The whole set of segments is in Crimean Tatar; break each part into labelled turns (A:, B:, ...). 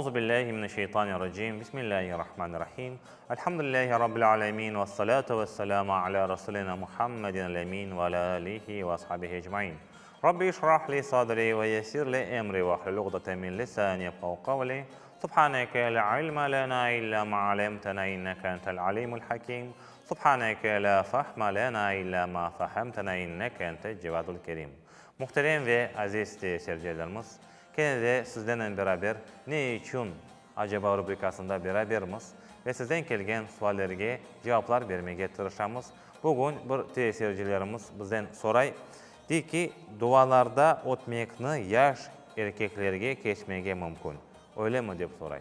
A: Auzu billahi mineşşeytanirracim. Bismillahirrahmanirrahim. Elhamdülillahi rabbil alemin ve salatu ve selamu ala rasulina Muhammedin emin ve ala alihi ve ashabihi ecmain. Rabbi işrah li sadri ve yessir li emri ve hlul uqdeten min lisani yefqahu qavli. Subhaneke la ilme lena illa ma alemtena inneke entel alimul hakim. Subhaneke la fahme lena illa ma fahemtena inneke entel cevadul kerim. Muhterem ve aziz seyircilerimiz, kene de sizlernen beraber Ne içün acaba rubrikasında berabermiz ve sizden kelgen suallerge cevaplar bermege tırışamız. Bugün bir seyircilerimiz bizden soray, dey ki, dualarda ötmekni yaş erkeklerge kesmege mümkün, öylemi dep soray.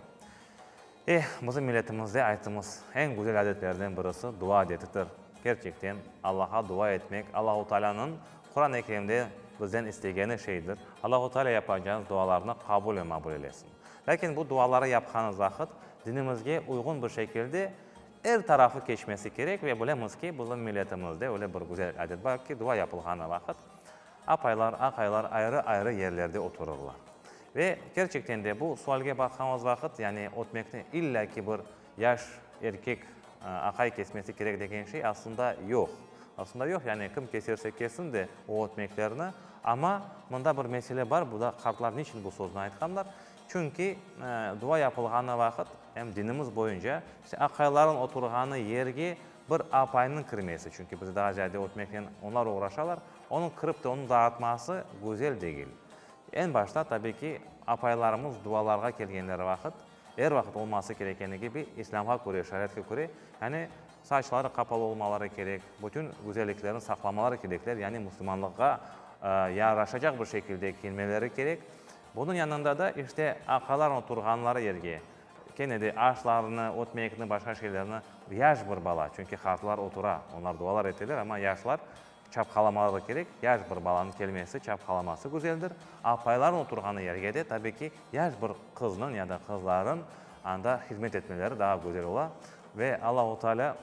A: Eh, bizim milletimizde aytımız, eñ güzel adetlerden birisi dua adetidir. Kerçekten, Allaha dua etmek, Allahu Taalânıñ Quran-ı Kerimde bizden istegeni şeydir. Allahu Taalâ yapacağıñız dualarnı qabul ve mabul eylesin. Lâkin bu duaları yapqanıñız vaqıt dinimizge uyğun bir şekilde er tarafı keçmesi kerek ve bilemiz ki, bizim milletimizde öyle bir güzel adet bar ki, dua yapılğanı vaqıt apaylar, aqaylar ayrı-ayrı yerlerde oturırlar. Ve kerçekten de bu sualge baqqanımız vaqıt, yani ötmekni illâ ki bir yaş erkek, aqay kesmesi kerek degen şey aslında yoq. Aslında yoq, yani kim keserse kessin de o ötmeklerni, amma mında bir mesele bar, bu da qartlar niçün bu sözni aytqanlar? Çünki dua yapılğanı vaqıt, em dinimiz boyunca, işte aqaylarnıñ oturğanı yerge bir apaynıñ kirmesi, çünki bizde daa ziyade ötmeknen onlar oğraşalar, onıñ kirip de onı dağıtması güzel degil. Eñ başta, tabiy ki, apaylarımız dualarğa kelgenleri vaqıt, er vaqıt olması kerekeni kibi, İslâmğa köre, şariatqa köre, yani saçları qapalı olmaları kerek, bütün güzelliklerini saqlamaları kerekler, yani musulmanlıqqa yaraşacaq bir şekilde kiyinmeleri kerek. Bunıñ yanında da, işte, aqalar oturğanları yerge, kene de aşlarını, ötmekni, başqa şeylerni yaş bir bala, çünki qartlar otura, onlar dualar eteler, amma yaşlar Çapqalamaları kerek, yaş bir balanıñ kelmesi, çapqalaması güzeldir. Apaylarnıñ oturğanı yerge de, tabiy ki, yaş bir qıznıñ ya da qızlarnıñ anda hizmet etmeleri daa güzel ola. Ve Allahu Teala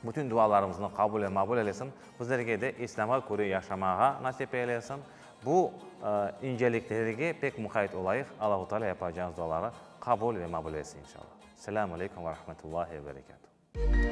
A: bütün dualarımıznı qabul ve mabul eylesin, bizlerge de İslâmğa köre yaşamağa nasip eylesin. Bu inceliklerge pek muqayt olayıq, Allahu Teala yapacağımız duaları qabul ve mabul etsin, inşallah. Selâmu aleykum ve rahmetullahi ve berekâtuh.